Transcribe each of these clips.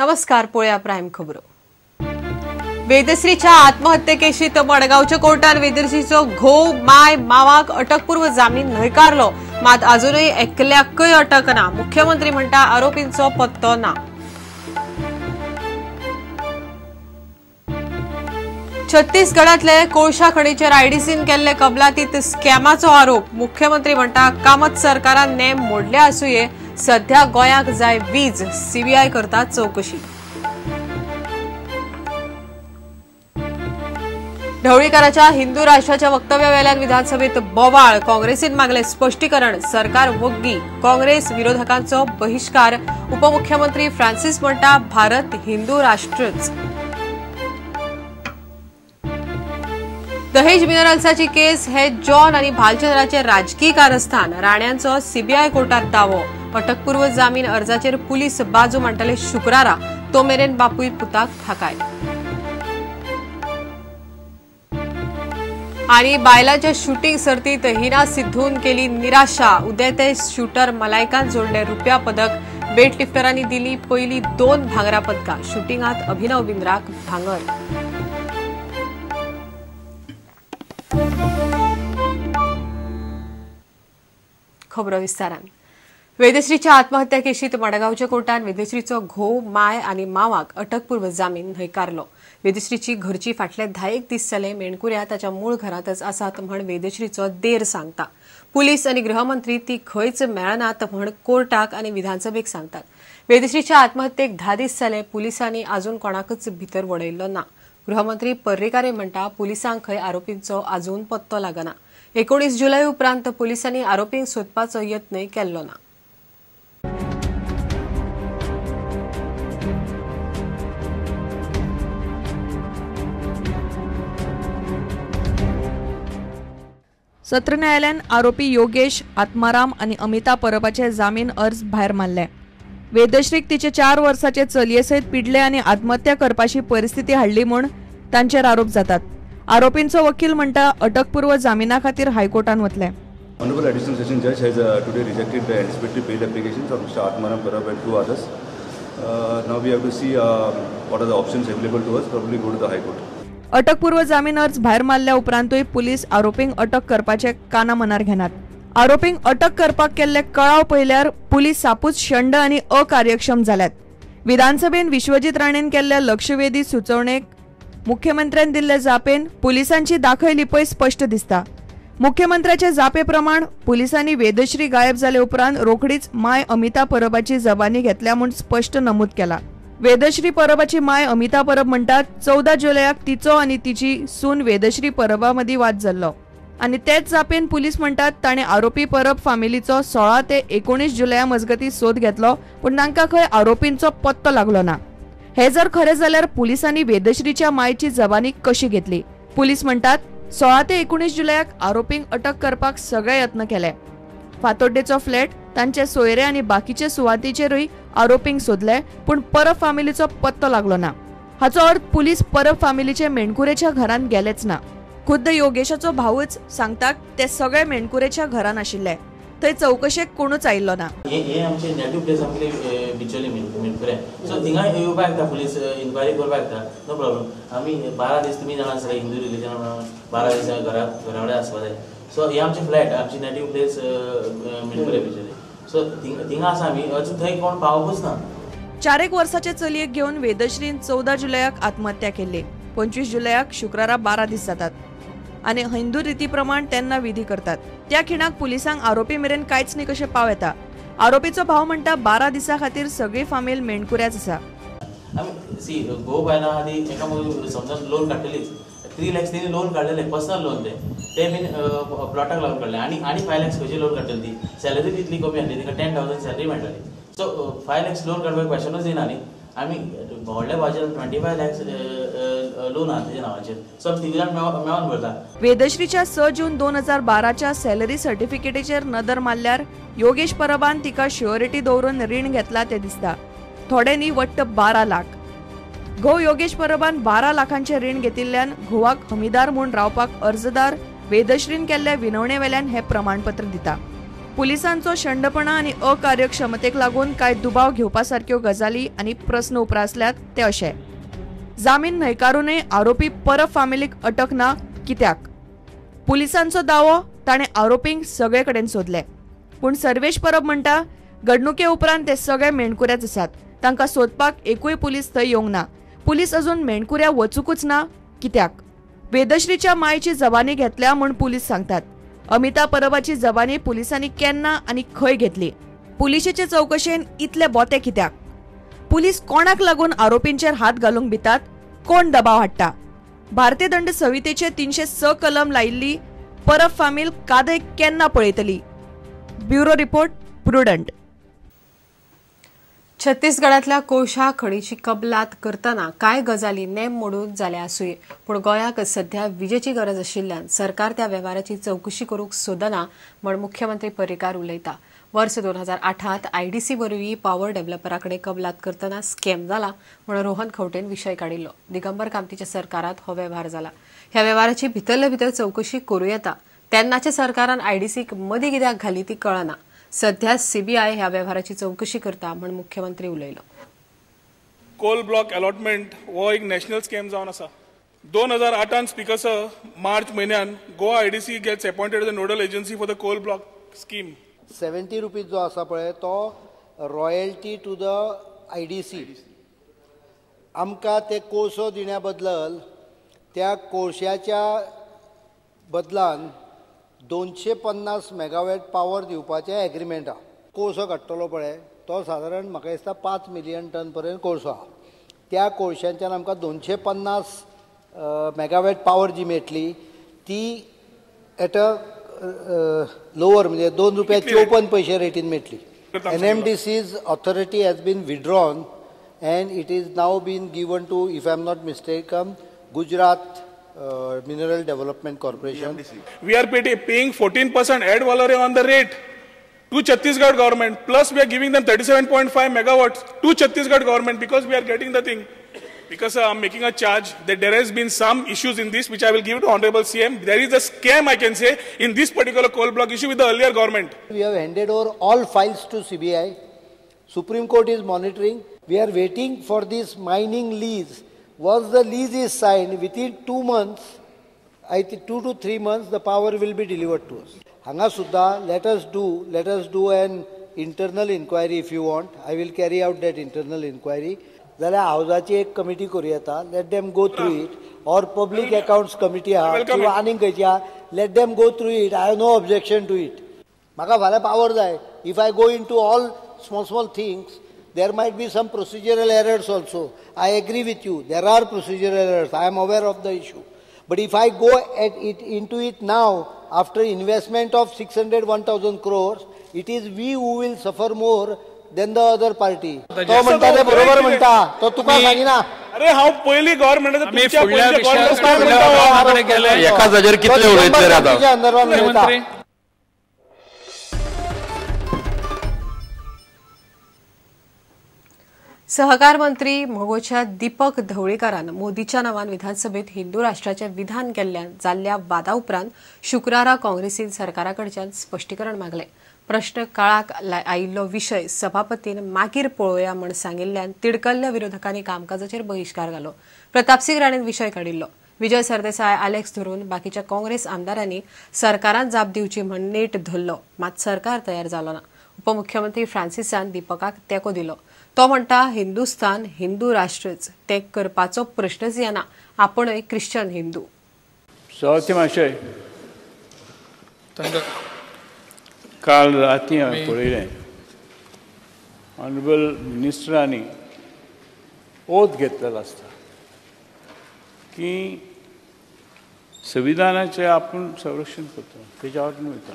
नमस्कार, पळोवया प्रायम खबरो. वेदश्रीच्या आत्महत्येकेशीत मडगांवच्या कोर्टान वेदश्रीचो घोव my मावाक अटकपूर्व जामीन न्हयकारलो. मात अजूनय एकल्याकय अटक ना. मुख्यमंत्री म्हणटा आरोपींचो पत्तो ना. छत्तीसगडातले कोळशा खणीचेर आयडीसीन केल्ले कबलातीत स्कॅमाचो आरोप. मुख्यमंत्री म्हणटा कामत सरकारान नेम मोडले आसुये, सध्या गोंयाक जाय वीज, सीबीआय करता चौकशी. ढवळीकाराच्या हिंदू राष्ट्राच्या वक्तव्यावेल्यान विधानसभेत बोवाळ. काँग्रेसीन मागले स्पश्टीकरण, सरकार वग्गी. काँग्रेस विरोधकांचो बहिष्कार. उपमुख्यमंत्री फ्रांसिस म्हणटा भारत हिंदू राष्ट्रच. दहेज मिनरल्साची केस हे जॉन आनी भालचंद्राचे राजकीय कारस्थान. राण्यांचो सीबीआय कोर्टात दावो. अटकपूर्व जामीन अर्जाचेर पुलीस बाजू मांडटले शुक्रारा. तो मेरेन बापूय पुताक थाकाय. आनी बायलांच्या शूटिंग सर्तीत हिना सिद्धून केली निराशा. उदेते शूटर मलायकान जोडले रुप्या पदक. वेटलिफ्टरांनी दिली पयली 2 भांगरा पदकां. शूटिंगात अभिनव बिंद्राक भांगर. खबरो विस्तारान. वेदश्रीच्या आत्महत्या केशीत मडगांवच्या कोर्टान वेदश्रीचो घोव my आनी मावाक अटकपूर्व जामीन न्हयकारलो. वेदश्रीची घरची फाटले 10 दीस जाले मेणकुऱ्या ताच्या मूळ घरांतच आसात म्हण वेदश्रीचो देर सांगता. पुलीस आनी गृहमंत्री ती खंयच मेळनात म्हण कोर्टाक आनी विधानसभेक सांगतात. वेदश्रीच्या आत्महत्येक 10 दीस जाले पुलिसांनी अजून कोणाकच भितर वडयल्लो ना. गृहमंत्री पर्रीकारे म्हणटा पुलिसांक खंय आरोपींचो अजून पत्तो लागना. 19 जुलय उपरांत पुलिसांनी आरोपींक सोदपाचो यत्नय केल्लो ना. सत्र न्यायालयान आरोपी योगेश आत्माराम आनी अमिता परबाचे जामीन अर्ज भायर मारले. वेदश्रीक तिचे 4 वर्साचे चलये सयत पिडले आनी आत्महत्या करपाची परिस्थिती हाडली म्हूण तांचेर आरोप जातात. आरोपींचो वकील म्हणटा अटकपूर्व जामिना खातीर हायकोर्टान वतले. Honorable Additional Session Judge has today rejected the anticipatory bail applications of Mr. Atmaram Parab and 2 others. Now we have to see what are the options available to us. Probably go to the High Court. अटकपूर्व जामीन अर्ज भायर मारल्या उपरांतूय police आरोपींक अटक करपाचे काना मनार घेनात. आरोपींक अटक करपाक केल्ले कळाव पळयल्यार पुलीस सापूच शंड आनी अकार्यक्षम जाल्यात. विधानसभेन विश्वजीत राणेन केल्ल्या लक्षवेधी सुचोवणेक मुख्यमंत्र्यान दिल्ले जापेन पुलिसांची दाखय लिपय स्पश्ट दिसता. मुख्यमंत्र्याचे जापे प्रमाण पुलिसांनी वेदश्री गायब जाले उपरांत रोखडीच माय अमिता परबाची जबानी घेतल्या म्हूण स्पश्ट नमूद केला. वेदश्री परबाची माय अमिता परब म्हणटात 14 जुलयाक तिचो आनी तिची सून वेदश्री परबा मदीं वाद जाल्लो आनी तेच जापेन पुलीस म्हणटात ताणें आरोपी परब फामिलीचो 16 ते 19 जुलया मजगतीं सोद घेतलो, पूण तांकां खंय आरोपींचो पत्तो लागलो ना. हे जर खरें जाल्यार पुलिसांनी वेदश्रीच्या मायची जबानी कशी घेतली? पुलीस म्हणटात 16 ते 19 जुलयाक आरोपींक अटक करपाक सगळे यत्न केले. फातोड्डेचो फ्लॅट, तांचे सोयरे आनी बाकीचे सुवातीचेरूय आरोपींक सोदले, पूण परब फामिलीचो पत्तो लागलो ना. हाचो अर्थ पुलीस परब फामिलीचे मेणकुरेच्या घरांत गेलेच ना. खुद्द योगेशाचो भावूच सांगता ते सगळे मेणकुरेच्या घरांत आशिल्ले, थंय चवकशेक कोणूच आयिल्लो ना. हे आमचे नेटिव्ह प्लेस आमगेले बिचोली मेणकुरे, सो थिंगा येवपाक येता, पुलीस इन्क्वायरी करपाक येता, नो प्रॉब्लम. आमी 12 दीस तुमी जाणा आसता हिंदू रिलीजन 12 दीस घरा कडेन आसपा जाय. सो हे आमचे फ्लॅट, आमची native place Menkure Bicholim, so थिंगा आसा आमी, अजून थंय कोण पावकूच ना. 4 वर्साचे चलयेक घेवन वेदश्रीन 14 जुलयाक आत्महत्या केल्ली. 25 जुलयाक शुक्रारा 12 दीस जातात आनी हिंदू रिती प्रमाण तेन्ना विधी करतात. त्या खिणाक पुलिसांक आरोपी मेरेन कांयच न्ही कशें पाव येता. आरोपीचो भाव म्हणटा 12 दिसां खातीर सगळी फामील मेणकुऱ्याच आसा. आमी सी घोव बायलां आहा ती एका समजा लोन काडटलीच, 3 लॅक्स तेणी लोन काडलेले, पर्सनल लोन ते बीन प्लॉटाक लागून काडले आनी 5 लॅक्स खंयचे लोन काडटली ती, सॅलरी तितली कमी आसली, तिका 10,000 सॅलरी मेळटाली. सो 5 लॅक्स लोन काडपाक क्वेशनूच येना न्ही. आमी व्हडल्या भावाचेर 25 लॅक्स लोन आहा तेज्या नांवाचेर, सो आमी तिग जाण मेळोन भरता. वेदश्रीच्या 6 जून 2012च्या सॅलरी सर्टिफिकेटीचेर नदर मारल्यार योगेश परबान तिका श्युअरिटी दवरून रीण घेतला तें दिसता. थोडे न्ही, वट्ट 12 लाख. घोव योगेश परबान 12 लाखांचें रीण घेतिल्ल्यान घोवाक हमीदार म्हूण रावपाक अर्जदार वेदश्रीन केल्ल्या विनवणे वेल्यान हें प्रमाणपत्र दिता. पुलिसांचो शंडपणा आनी अकार्यक्षमतेक लागून कांय दुबाव घेवपा सारक्यो गजाली आनी प्रस्न उप्रासल्यात ते अशे. जामीन न्हयकारूनय आरोपी परब फामिलीक अटक ना कित्याक? पुलिसांचो दावो ताणें आरोपींक सगळे कडेन सोदले, पूण सर्वेश परब म्हणटा घडणुके उपरांत ते सगळे मेणकुऱ्याच आसात, तांकां सोदपाक एकूय पुलीस थंय येवंक ना, पुलीस अजून मेणकुऱ्या वचूकच ना कित्याक? वेदश्रीच्या मायची जबानी घेतल्या म्हूण पुलीस सांगतात. अमिता परबाची जबानी पुलिसांनी केन्ना आनी खंय घेतली? पुलिशेचे चौकशेन इतले बोते कित्याक? पुलीस कोणाक लागून आरोपींचेर हात घालूंक भितात? कोण दबाव हाडटा? भारतीय दंड संहितेचे 306 कलम लायिल्ली परब फामील कादय केन्ना पळयतली? Bureau report, Prudent. छत्तीसगडातल्या कोळशा खणीची कबलात करतना कांय गजाली नेम मोडून जाल्या आसुये, पूण गोंयाक सध्या विजेची गरज आशिल्ल्यान सरकार त्या वेव्हाराची चवकशी करूंक सोदना म्हण मुख्यमंत्री पर्रीकार उलयता. वर्स 2008 आयडीसी वरवीं पॉवर डेव्हलपरा कडेन कबलात करतना स्कॅम जाला म्हण रोहन खंवटेन विशय काडिल्लो. दिगंबर कामतीच्या सरकारात हो वेव्हार जाला. ह्या वेव्हाराची भितरले भितर चवकशी करूं येता. तेन्नाच्या सरकारान आयडीसीक मदीं कित्याक घाली ती कळना. सध्या सीबीआय ह्या वेव्हाराची चौकशी करता म्हण मुख्यमंत्री उलयलो. कोल ब्लॉक अलॉटमेंट हो एक नॅशनल स्कॅम जावन आसा. 2008 स्पीकर सर मार्च म्हयन्यान Goa IDC gets appointed as a nodal agency for the coal block scheme. 70 rupees जो आसा पळय तो रॉयल्टी टू the IDC. आमकां ते कोळसो दिण्या बदल त्या कोळश्याच्या बदलान 250 मेगावॅट पावर दिवपाचें एग्रीमेंट आहा. कोळसो काडटलो पळय तो सादारण म्हाका दिसता 5 मिलियन टन पर्यंत कोळसो आहा. त्या कोळश्यांच्यान आमकां 250 मेगावॅट पावर जी मेळटली ती एट अ लोवर म्हणजे ₹2.54 रेटीन मेळटली. NMDC's authority has been withdrawn and it is now been given to, if I am not mistaken, Gujarat Mineral Development Corporation. We are paying 14% ad valorem on the rate to Chhattisgarh government, plus we are giving them 37.5 megawatts to Chhattisgarh government because we are getting the thing. Because I am making a charge that there has been some issues in this which I will give to Honorable CM. There is a scam, I can say, in this particular coal block issue with the earlier government. We have handed over all files to CBI. Supreme Court is monitoring. We are waiting for this mining lease. Once the lease is signed, within 2 months, I think 2 to 3 months, the power will be delivered to us. Hanga Sudha, let us do an internal inquiry if you want. I will carry out that internal inquiry. जाल्यार हावजाची एक committee करूं येता, let them go through it, or public accounts committee आहा किंवा आनीक खंयची आहा, let them go through it. I have no objection to it. म्हाका फाल्यां पावर जाय. If I go into all small small things, there might be some procedural errors also. I agree with you, there are procedural errors. I am aware of the issue. But if I go at it into it now, after investment of 601,000 crores, it is we who will suffer more than the other party. तो म्हणटा ते बरोबर म्हणटा, तो तुका सांगिना. अरे हांव पयली गव्हर्नमेंट एका जागेर कितले उलयतले आतां. सहकार मंत्री मगोच्या दीपक ढवळीकारान मोदीच्या नावान विधानसभेत हिंदू राष्ट्राचे विधान केल्ल्यान जाल्ल्या वादा उपरांत शुक्रारा काँग्रेसीन सरकारा कडच्यान स्पश्टीकरण मागले. प्रश्न काळाक आयिल्लो विशय सभापतीन मागीर पळोवया म्हण सांगिल्ल्यान तिडकल्ल्या विरोधकांनी कामकाजाचेर बहिश्कार घालो. प्रतापसिंग राणेन विशय काडिल्लो. विजय सरदेसाय, आलेक्स धरून बाकीच्या काँग्रेस आमदारांनी सरकारान जाप दिवची म्हण नेट धरलो, मात सरकार तयार जालो ना. उपमुख्यमंत्री फ्रांसिसान दीपकाक तेंको दिलो. तो म्हणटा हिंदुस्थान हिंदू राष्ट्रच, ते करपाचो प्रश्नच येना, आपणय क्रिश्चन हिंदू. सभापती महाशय, काल राती हांवें पळयलें ऑनरेबल मिनिस्टरांनी ओथ घेतलेलो आसता की संविधानाचें आपूण संरक्षण करता, तेज्या वाटेन वयता.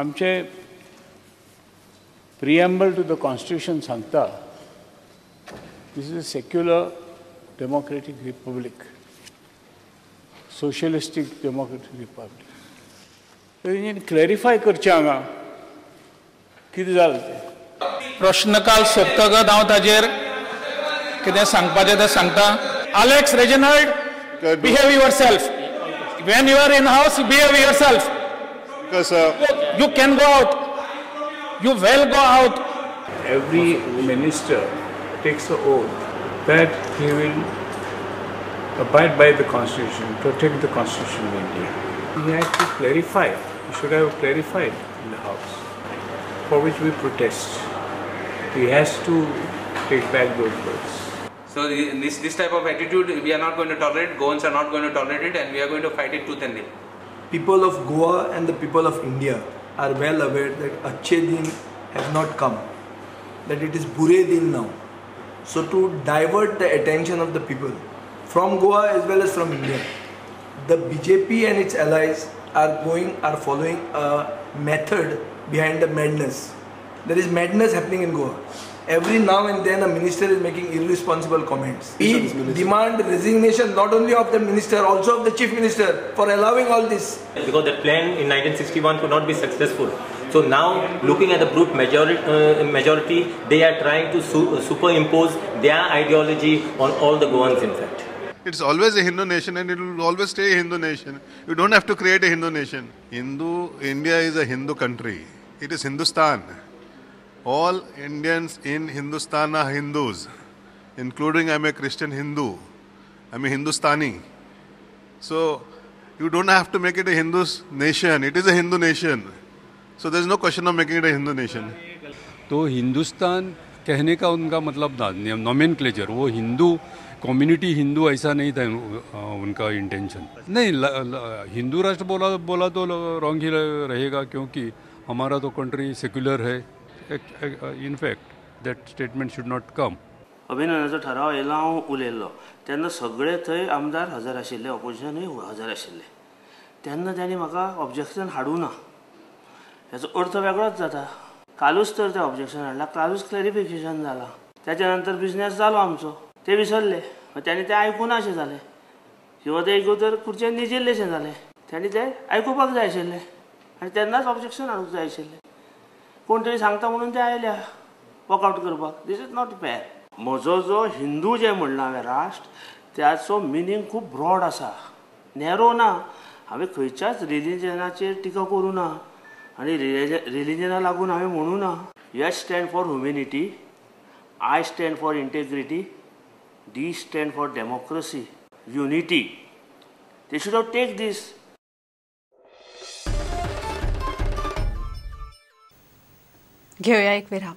आमचे प्रिएम्बल टू the constitution सांगता this is a secular democratic republic, socialistic democratic republic. तेंच्यांनी क्लॅरिफाय करचें हांगा कितें जालें तें. प्रश्नकाल सोंपतकच हांव ताजेर कितें सांगपाचें तें सांगता. Alex Reginald, behave yourself. When you are in house, behave yourself. Because, You can go out. You will go out. Every minister takes an oath that he will abide by the Constitution, protect the Constitution of India. He had to clarify, he should have clarified in the House, for which we protest. He has to take back those words. So this type of attitude we are not going to tolerate, Goans are not going to tolerate it, and we are going to fight it tooth and nail. People of Goa and the people of India are well aware that Achhe Din have not come, that it is Bure Din now. So to divert the attention of the people from Goa as well as from India, the BJP and its allies are following a method behind the madness. There is madness happening in Goa. Every now and then a minister is making irresponsible comments. We demand resignation not only of the minister, also of the chief minister for allowing all this. Because the plan in 1961 could not be successful. So now, looking at the brute majority, they are trying to superimpose their ideology on all the Goans, in fact. It's always a Hindu nation and it will always stay a Hindu nation. You don't have to create a Hindu nation. India is a Hindu country. It is Hindustan. All Indians in Hindustan are Hindus, including I'm a Christian Hindu. I'm a Hindustani. So you don't have to make it a Hindu nation. It is a Hindu nation. So there's no question of making it a Hindu nation. तो हिंदुस्तान कहने का उनका मतलब था nomenclature, वो Hindu community Hindu ऐसा नहीं था उनका इंटेंशन। नहीं, हिंदू राष्ट्र बोला तो रॉन्ग ही रहेगा, क्योंकि हमारा तो कंट्री सेक्युलर है। In fact that statement should not come. अभिनंदनाचो ठराव येयलो, हांव उलयल्लो तेन्ना सगळे थंय आमदार हजर आशिल्ले, ऑपोजिशनूय हजर आशिल्ले. तेन्ना तांणी म्हाका ऑब्जेक्शन हाडूं ना, हेचो अर्थ वेगळोच जाता. कालूच तर तें ऑब्जेक्शन हाडलां, कालूच क्लॅरिफिकेशन जालां, त्याच्या नंतर बिजनेस जालो आमचो, ते विसरले. तांणी तें आयकूना अशें जालें, किंवा तें आयकूं तर खुर्चेर निजिल्लेशें जालें. तांणी तें आयकुपाक जाय आशिल्लें आनी तेन्नाच ऑब्जेक्शन हाडूंक जाय आशिल्लें. कोण तरी सांगता म्हणून ते आयल्या वॉकआवट करपाक. This is not fair. म्हजो जो हिंदू जें म्हणलां हांवें राष्ट्र, त्याचो मिनींग खूब ब्रॉड आसा, नॅरो ना. हांवें खंयच्याच रिलिजनाचेर टिका करूं ना आनी रिलिजना लागून हांवें म्हणूं ना. H stand for humanity, I stand for integrity, D stand for democracy, unity. They should have take this. घेऊया एक विराम.